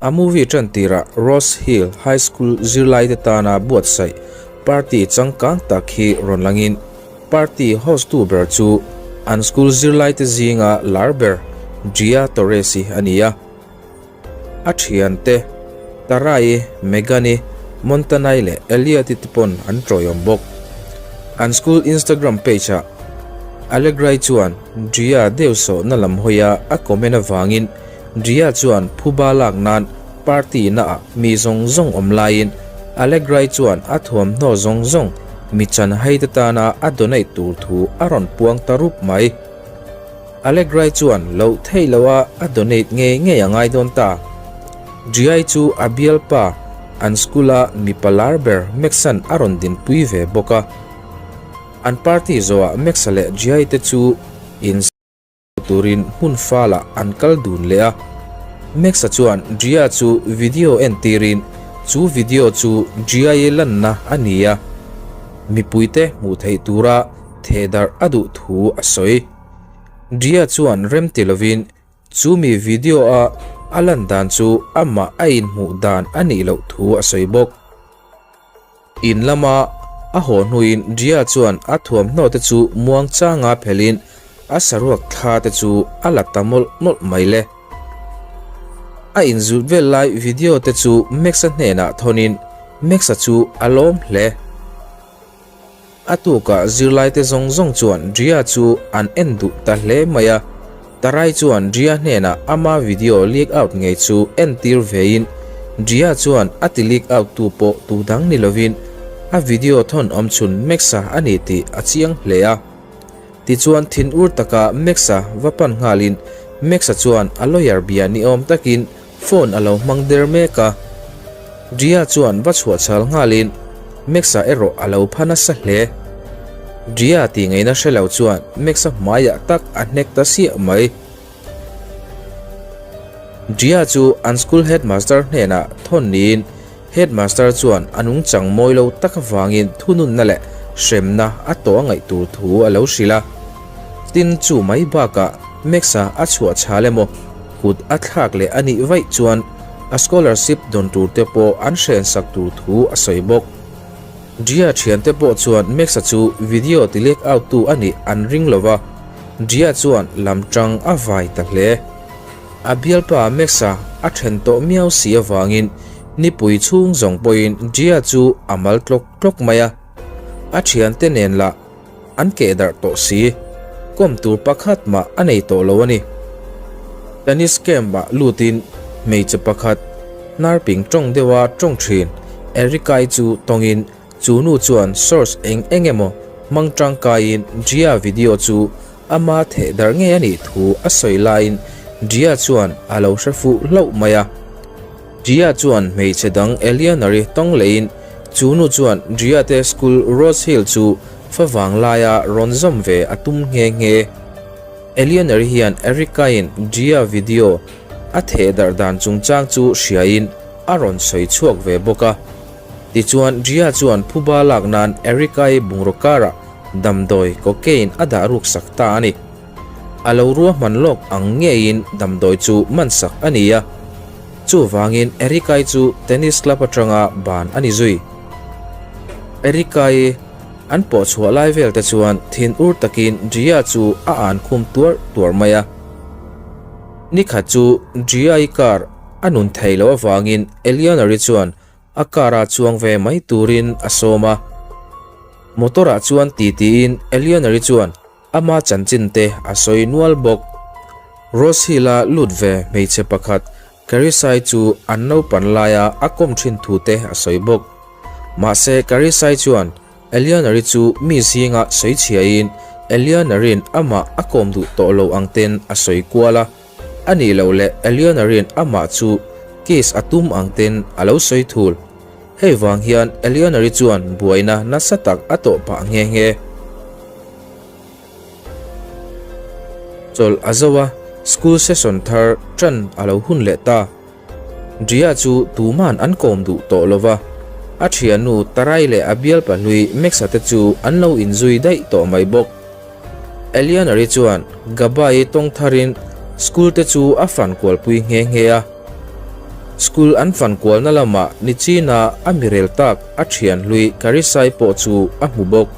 A movie ṭan tirah Rose Hill High School zirlaite tana buatsaih party changkang tak hi rawn langin party host-tu ber chu an school zirlaite zinga lar ber Gia Torres-i a ni a. A thiante Tarai, Megan-i, Montana-i leh Elliot-i te pawn an tawiawm bawk. An school Instagram page-ah Allegri chuan Gia deuhsawhna lam hawia a comment avangin Gia chuan phuba lak nan party naah mi zawng zawng awm laiin Allegri chuan a thuamhnaw zawng zawng mi chan haite tana a donate tur thu a rawn puang ta rup mai. Allegri chuan loh theih loha a donate ngei ngei a ngai dawn ta. Gia chu a bialpa an school-a mipa lar ber Max-a'n a rawn dinpui ve bawk a. An party zawhah Max-a leh Gia te chu in. Turin hmun falah an kal dun leh a. Max-a chuan Gia chu video entirin chu video chu Gia-i lanna a ni a, mipuite hmuh theih tura thehdarh a duh thu a sawi. Gia chuan rem ti lovin chu mi video-a a lan dan chu amah a inhmuh dan a nih loh thu a sawi bawk. In lama a haw hnuin Gia chuan a thuamhnaw te chu muang changa phelhin a saruak thla te chu a la ta mawlh mawlh mai le. A inzut vel lai video te chu Max-a hnenah thawnin Max-a chu a lawm hle. A tukah zirlaite zawng zawng chuan Gia chu an en duh ta hle mai a. Tarai chuan Gia hnenah ama video leak out ngei chu entir vein Gia chuan a ti leak out tu pawh tu dang ni lovin a video thawn awm chhun Max-a a ni tih a chiang hle a. Tichuan thinur taka Max-a va pan nghalin Max-a chuan a lawyer bia ni awm takin Phone a lo hmang der mek a, Dria chuan va chhuah chhal nghalin Max-a erawh a lo pha nasa hle. Dria tih ngaihna hre lo chuan Max-a hmaiah tak a hnek ta siah mai. Dria chu an school headmaster hnenah thawn niin headmaster chuan a nungchang mawi lo tak avangin thununna leh hremna a tawh a ngaih tur thu a lo hrilh a. Tin chu mai bakah Max-a a chhuah chhal emaw Kut a thlak leh a nih vaih chuan a scholarship dawn tur te pawh an hren sak tur thu a sawi bawk. Gia thiante pawh chuan Max-a chu video ti leak out tu a nih an ring lo va, Gia chuan lam tang a vai ta hle. A bialpa Max-a a then tawh miau si avangin nipui chhung zawng pawhin Gia chu a mal tlawk tlawk mai a, a thiante nen lah An keh darh tawh si. Kawm tur pakhat mah a nei tawh lo a ni. Tennis camp ah lutin hmeichhe pakhat hnarping tawng deuha tawng thin Erica-i chu tawngin chu nu chuan source eng eng emaw hmang tangkaiin Gia video chu ama theh darh ngei a nih thu a sawi laiin Gia chuan a lo hre fuh hlauh mai a. Gia chuan hmeichhe dang Eleanor-i tawng leiin chu nu chuan Gia te school Rose Hill chu favang laia rawn zawm ve a tum nghe nghe. Eleanor-i hian Erica-in Gia video a theh darh dan chungchang chu hriain a rawn sawi chhuak ve bawk a. Tichuan Gia chuan phuba lak nan Erica-i bungraw karah damdawi cocaine a dah ruk sak ta a ni. A lo ruahman lawk ang ngeiin damdawi chu man sak a ni a, chuvangin Erica-i chu tennis club atanga ban a ni zui. Erica-i an pawh chhuah lai vel te chuan thin ur takin Gia chu a an khum tuar tuar mai a. Nikhat chu Gia-i car a nun thei loh avangin Eleanor-i chuan a car-a chuang ve mai turin a sawm a. Motor-ah chuan titiin Eleanor-i chuan Ama chanchin te a sawi nual bawk. Rose Hill-a lut ve hmeichhe pakhat Karisai chu an naupan laia a kawm thin thu te a sawi bawk. Mahse Karisai chuan Eleanor-i chu mi zinga sawi chhiain Eleanor-i'n amah a kawm duh tawh lo ang ten a sawi kual a, a nih loh leh Eleanor-i'n amah chu kiss a tum ang ten a lo sawi thul. Hei vang hian Eleanor-i chuan buaina nasa tak a tawh pah nghe nghe. Chawlh a zo a, school session thar tan a lo hun leh ta. Dria chu tuman an kawm duh tawh lo va, a thiannu Tarai leh a bial pahlui Max-a te chu an lo inzui daih tawh mai bawk. Eleanor-i chuan Gabba-i tawng tharin school te chu a fan kualpui nghe nghe a. School an fan kualna lamah Nichina a mirel tak a thian hlui Karisai pawh chu a hmu bawk.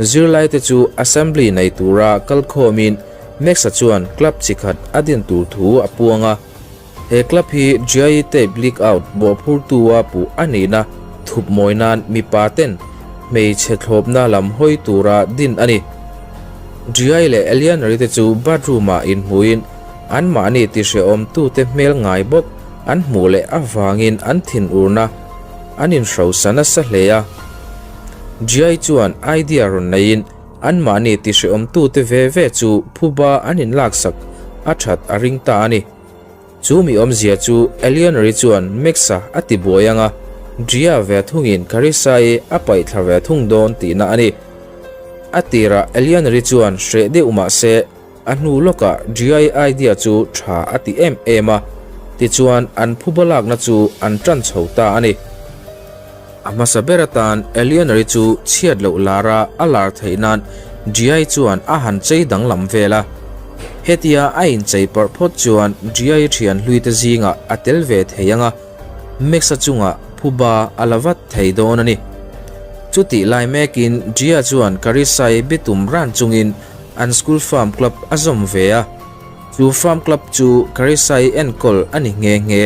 Zirlaite chu assembly nei tura kalkhawmin Max-a chuan club chi khat a din tur thu a puang a. He club hi GIE tape leak out bawhphurtu-a puh a nihna thup mawi nan mipa ten hmeichhe thlawpna lam hawi tura din a ni. GI leh Eleanor-i te chu bathroom-ah inhmuhin anmahni tihrehawmtute hmel ngai bawk an hmuh leh avangin an thinurna an inhrosa nasa hle a. GI chuan idea rawn neiin anmahni tihrehawmtute ve ve chu phuba an inlaksak a that a ring ta a ni. Chu mi awmzia chu Eleanor-i chuan Max-a a ti buai ang a, Dria ve thungin Carissa-i a paih thla ve thung dawn tihna a ni. A tirah Eleanor-i chuan hreh deuh mah se, a hnu lawkah Dria-i idea chu tha a ti em em a, tichuan an phuba lakna chu an tan chho ta a ni. A hmasa ber atan Eleanor-i chu chhiat loh lara a lar theih nan Dria-i chuan a han chei danglam vel a. Hetia a inchei parh phawt chuan Dria-i thian hluite zingah a tel ve thei ang a, Max-a chungah phuba a la vat thei dawn a ni. Chutih lai mekin Dria chuan Carissa-i bitum ran chungin an school farm club a zawm ve a. Chu farm club chu Carissa-i enkawl a ni nghe nghe.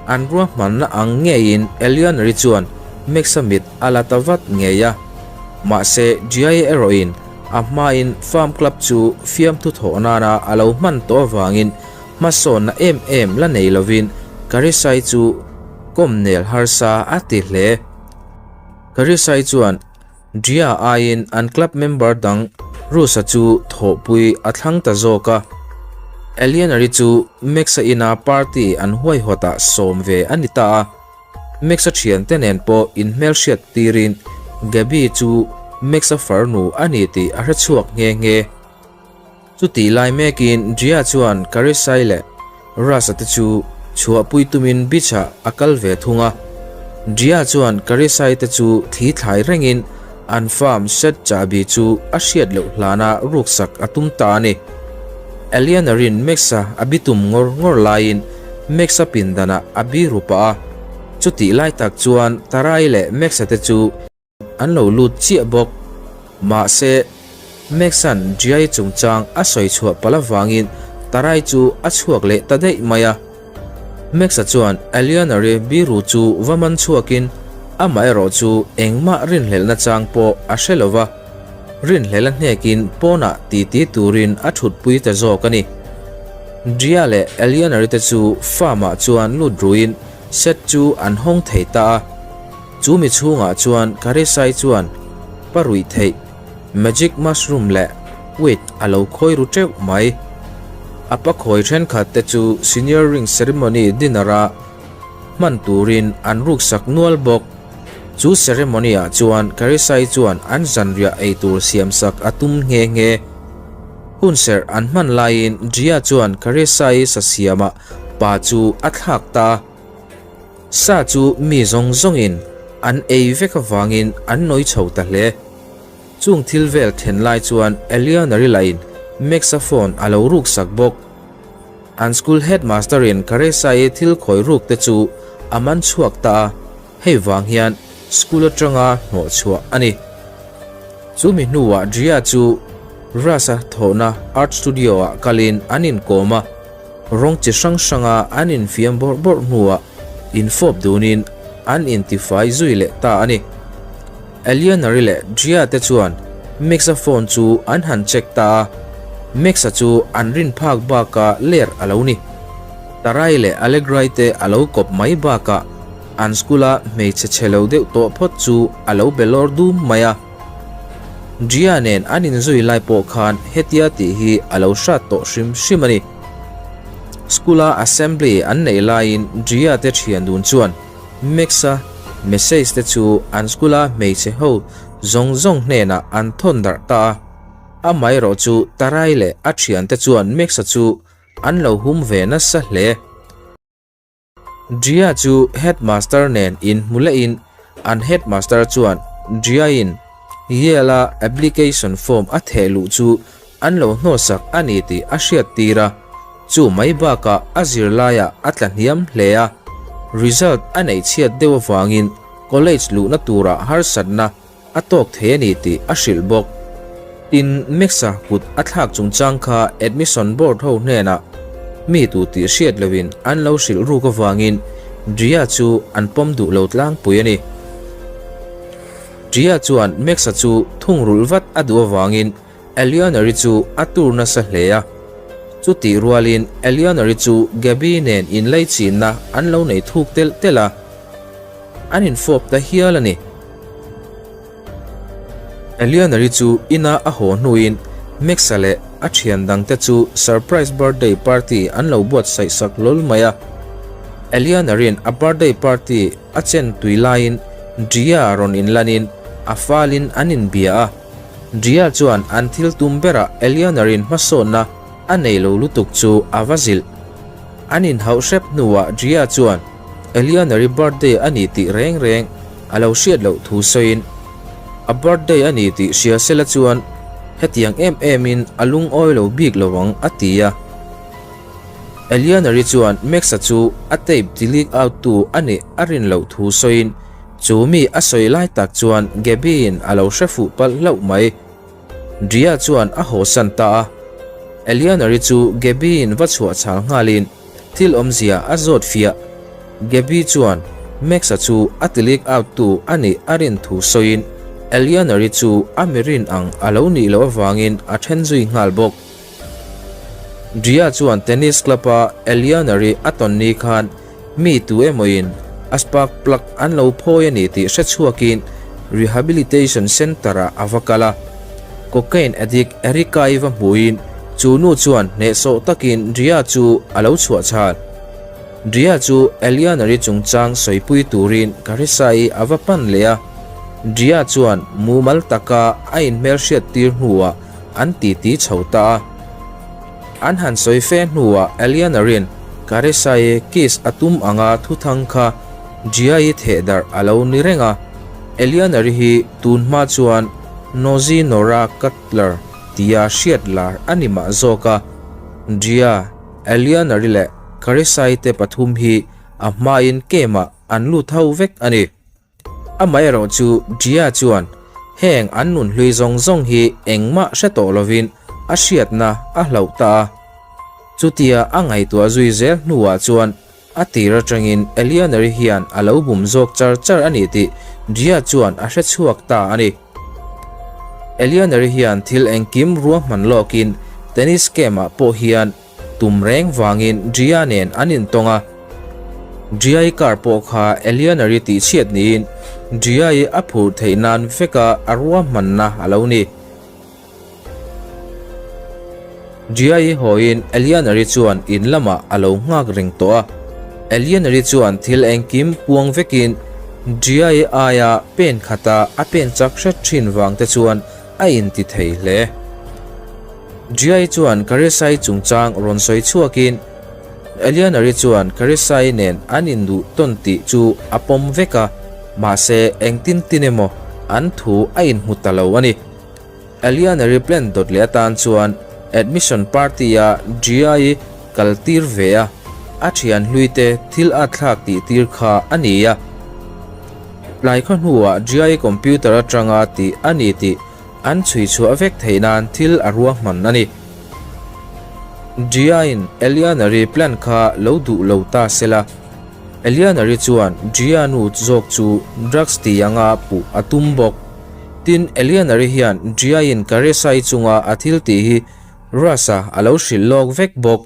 An ruahmanna ang ngeiin Eleanor-i chuan Max-a mit a la ta vat ngei a. Mahse, Jia-i erawhin a hmain Farm Club chu fiamthu thawh nana a lo hman tawh avangin hmasawnna em em la nei lovin Karisai chu kawmnel harsa a ti hle. Karisai chuan Dria aiin an club member dang Rusa chu thawhpui a thlang ta zawk a. Eleanor-i chu Max-a ina party an huaihawtah sawm ve a ni ta a. Max-a thiante nen pawh inhmelhriat tirin Gabby chu Max-a farnu a ni tih a hrechhuak nghe nghe. Chutih lai mekin Dria chuan Karisai leh Rasa te chu chhuahpui tumin beach-ah a kal ve thung a. Dria chuan Karisai te chu thli thlai rengin an farm shed chahbi chu a hriat loh hlana ruksak a tum ta a ni. Eleanor-in Max-a a bitum ngawr ngawr laiin Max-a pindanah a biru pah a. Chutih lai tak chuan Tarai leh Max-a te chu An lo lut chiah bawk. Mahse, Max-a'n Jia-i chungchang a sawi chhuah palh avangin Tarai chu a chhuak leh ta daih mai a. Max-a chuan Eleanor-i biru chu va man chhuakin amaherawh chu engmah rinhlelhna chang pawh a hre lo va, rinhlelh a hnekin pawnah titi turin a thutpui ta zawk a ni. Jia leh Eleanor-i te chu farm-ah chuan lut ruin set chu an hawng thei ta a. Chu mi chhungah chuan Karisai chuan pa ruih theih, magic mushroom leh weed a lo khawi ru teuh mai. A pa khawi thenkhat te chu senior ring ceremony dinner a hman turin an ruksak nual bawk. Chu ceremony ah chuan Karisai chuan an zanriah ei tur siamsak a tum nghe nghe. Hunserh an hman laiin Jia chuan Karisai sa siamah pa chu a thlak ta a. Sa chu mi zawng zawngin an ei vek avangin an nawi chho ta hle. Chung thil vel then lai chuan Eleanor-i lahin Max-a phone a lo ruksak bawk. An school headmaster-in Caressa-i thil khawi ruk te chu a man chhuak ta a, hei vang hian school atanga hnawh chhuah a ni. Chu mi hnuah Dria chu Russ-a thawhna art studio-ah kalin an inkawm a. Rawng chi hrang hranga an infiam bawrh bawrh hnuah infawp dunin an intifai zui leh ta a ni. Eleanor-i leh Dria te chuan Max-a phone chu an han check ta a, Max-a chu an rin phak baka ler a lo ni. Tarai leh Allegrai te a lo kawp mai bakah an school-a hmeichhe chhe lo deuh tawh phawt chu a lo be lawr dum mai a. Dria nen an inzui lai pawh khan hetia tih hi a lo hrat tawh hrim hrim a ni. School-a assembly an neih laiin Dria te thian dun chuan Max-a message te chu an school-a hmeichhe ho zawng zawng hnenah an thawn darh ta a. Amaherawh chu Tarai leh a thiante chuan Max-a chu an lo hum ve nasa hle. Dria chu headmaster nen inhmu lehin an headmaster chuan Dria-in Yale-a application form a theh luh chu an lo hnawhsak a ni tih a hriat tir a. Chu mai bakah a zirlaiah a tla hniam hle a, result a neih chhiat deuh avangin college luhna turah harsatna a tawk thei a ni tih a hrilh bawk. Tin, Max-a kut a thlak chungchang kha admission board ho hnenah mi tu tih hriat loin an lo hrilh ruk avangin Dria chu an pawm duh lo tlangpui a ni. Dria chuan Max-a chu thungrulh vat a duh avangin Eleanor-i chu a tur nasa hle a. Chutih rualin Eleanor-i chu Gabby nen inlaichinna an lo nei thuk telh telh a, an infawp ta hial a ni. Eleanor-i chu ina a haw hnuin Max-a leh a thian dangte chu surprise birthday party an lo buatsaih sak hlawl mai a. Eleanor-i'n a birthday party a chen tui laiin Dria rawn inlanin a falin an inbia a. Dria chuan an thil tum berah Eleanor-in hmasawnna a nei lo lutuk chu a va zilh. An inhauh hrep hnuah Dria chuan Eleanor-i birthday a ni tih reng reng a lo hriat loh thu sawiin, A birthday a ni tih hria sela chuan hetiang em emin a lungawi lo bik lo ang a ti a. Eleanor-i chuan Max-a chu a tape ti leak out tu a nih a rin loh thu sawiin, Chu mi a sawi lai tak chuan Gaby-in a lo hre fuh palh hlauh mai. Dria chuan a hawsan ta a. Eleanor-i chu Gaby-in va chhuah chhal nghalin thil awmzia a zawt fiah. Gaby chuan Max-a chu a ti leak out tu a nih a rin thu sawiin Eleanor-i chu a mi rin ang a lo nih loh avangin a then zui nghal bawk. Dria chuan tennis club-a Eleanor-i a tawn ni khan Mi tu emawin a spark plug an lo phawi a ni tih hre chhuakin Rehabilitation Centre-ah a va kal a. Cocaine addict Erika-i va hmuhin chu nu chuan hnehsawh takin Dria chu a lo chhuah chhal. Dria chu Eleanor-i chungchang sawipui turin Carissa-i a va pan leh a. Dria chuan mumal taka a inhmelhriat tir hnuah an titi chho ta a. An han sawi fe hnuah Eleanor-in Carissa-i kiss a tum anga thuthang kha Gia-i thehdarh a lo ni reng a. Eleanor-i hi tun hma chuan Nosy Nora Cutler tia hriat lar a ni mah zawk a. Gia, Eleanor-i leh Carissa-i te pathum hi a hmain game-ah an lut ho vek a ni. Amaherawh chu Gia chuan heng an nun hlui zawng zawng hi engmah hre tawh lovin a hriatna a hlauh ta a. Chutia a ngaihtuah zui zel hnuah chuan a tir atangin Eleanor-i hian a lo bum zawk char char a ni tih Gia chuan a hre chhuak ta a ni. Eleanor-i hian thil engkim ruahman lawkin tennis game-ah pawh hian Tum reng vangin Dria nen an intawng a, Dria-i car pawh kha Eleanor-i tihchhiat niin Dria-i a phur theih nan veka a ruahmanna a lo ni. Dria-i hawiin Eleanor-i chuan in lamah a lo nghak reng tawh a, Eleanor-i chuan thil engkim puang vekin Dria-i aia pen khata a pen chak hret thin vang te chuan a inti thei hle. Giai chuan Karisai chungchang rawn sawi chhuakin Eleanor-i chuan Karisai nen an induh tawn tih chu a pawm vek a, mahse engtin tin emaw an thu a inhmu ta lo a ni. Eleanor-i plan dawt leh atan chuan admission party-a Giai kal tir ve a, a thian hluite thil a thlak tih tir kha a ni a. Tlai khaw hnuah Giai computer atanga tih a ni tih An chhui chhuah vek theih nan thil a ruahman a ni. Gia-in Eleanor-i plan kha lo duh lo ta se la, Eleanor-i chuan Gia nu zawk chu drugs ti anga puh a tum bawk. Tin, Eleanor-i hian Gia-in Caressa-i chunga a thil tih hi Russ-a a lo hrilh lawk vek bawk.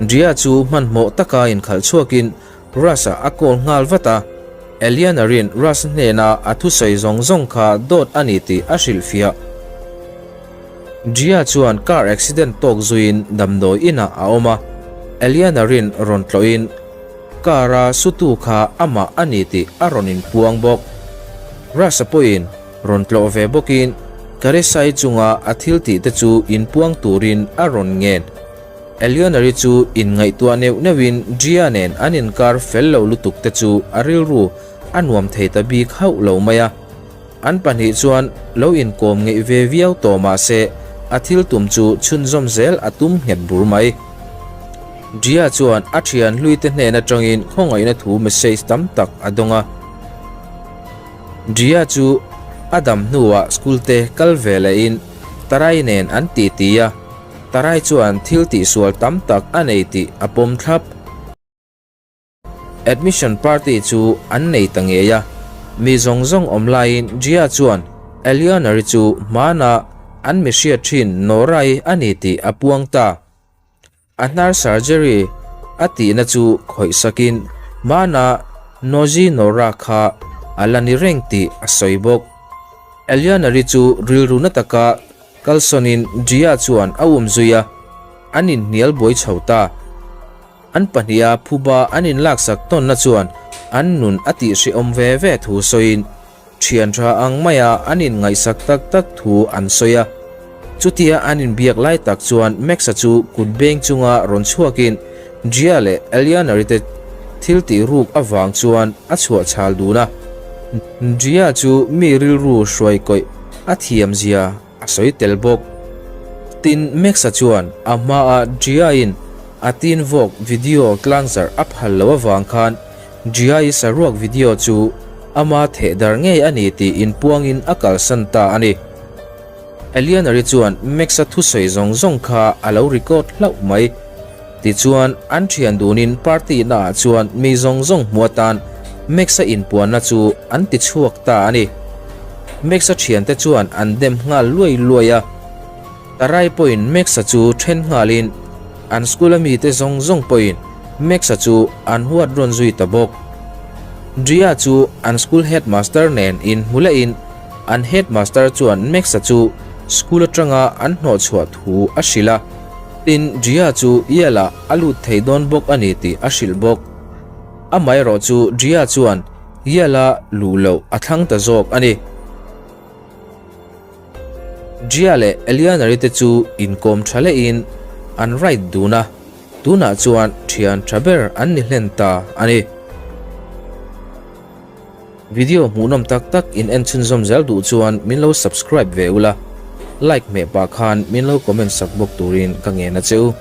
Dria chu hmanhmawh taka inkhalh chhuakin Russ-a a call nghal vat a. Eleanor-in Russ hnena a thusawi zawng zawng kha dawt a ni tih a hrilhfiah. Dria chuan car accident tawk zuiin damdawi inah a awm a. Eleanor-in rawn tlawhin car-a sutu kha amah a ni tih a rawn inpuang bawk. Russ-a pawhin rawn tlawh ve bawkin Carissa-i chunga a thil tihte chu inpuang turin a rawn ngen. Eleanor-i chu inngaihtuah neuh neuhin Gia nen an inkar fel lo lutuk te chu a rilru a nuam thei ta bik hauh lo mai a. An pahnih chuan lo inkawm ngeih ve viau tawh mah se a thil tum chu chhunzawm zel a tum nghet bur mai. Jia chuan a thian hluite hnen atangin khawngaihna thu message tam tak a dawng a. Jia chu a dam hnuah school te kal ve lehin Tarai nen an titi a, Tarai chuan thil tihsual tam tak a nei tih a pawm thlap. Admission party chu an nei ta ngei a, mi zawng zawng awm laiin Jia chuan Eleanor-i chu hmana an mi hriat thin Nora-i a ni tih a puang ta. A hnar surgery a tihna chu khawih sakin hmana Nozi Nora kha a la ni reng tih a sawi bawk. Eleanor-i chu rilru na taka kalsawnin Jia chuan a umzui a, an inhnial buai chho ta. An pahniha phuba an inlaksak tawnna chuan an nun a tihhrehawm ve ve thu sawiin thian tha ang maia an inngaihsak tak tak thu an sawi a. Chutia an inbiak lai tak chuan Max-a chu kut beng chunga rawn chhuakin Gia leh Eleanor-i te thil tih ruk avang chuan a chhuah chhal dun a. Gia chu mi rilru hruai kawih a thiamzia A sawi tel bawk. Tin, Max-a chuan a hmaa Gia-in a tin vawk video tlangzarh a phal loh avang khan Gia-i saruak video chu ama thehdar ngei a ni tih inpuangin a kalsan ta a ni. Eleanor-i chuan Max-a thusawi zawng zawng kha a lo record hlauh mai. Tichuan, an thian dunin party naah chuan mi zawng zawng hmu atan Max-a inpuanna chu an ti chhuak ta a ni. Max-a thiante chuan an dem nghal luai luai a. Tarai pawhin Max-a chu then nghalin an school-a mite zawng zawng pawhin Max-a chu an huat rawn zui ta bawk. Dria chu an school headmaster nen inhmu lehin an headmaster chuan Max-a chu school atanga an hnawhchhuah thu a hrilh a. Tin, Dria chu Yale-ah a lut thei dawn bawk a ni tih a hrilh bawk. Amaherawh chu Dria chuan Yale-a luh loh a thlang ta zawk a ni. Dria leh Eleanor-i te chu inkawm tha lehin an ride dun a, tunah chuan thian tha ber an ni hlen ta a ni. Video hmuhnawm tak tak in en chhunzawm zel duh chuan min lo subscribe ve ula, like hmeh pah khan min lo comment sak bawk turin ka ngen a che u.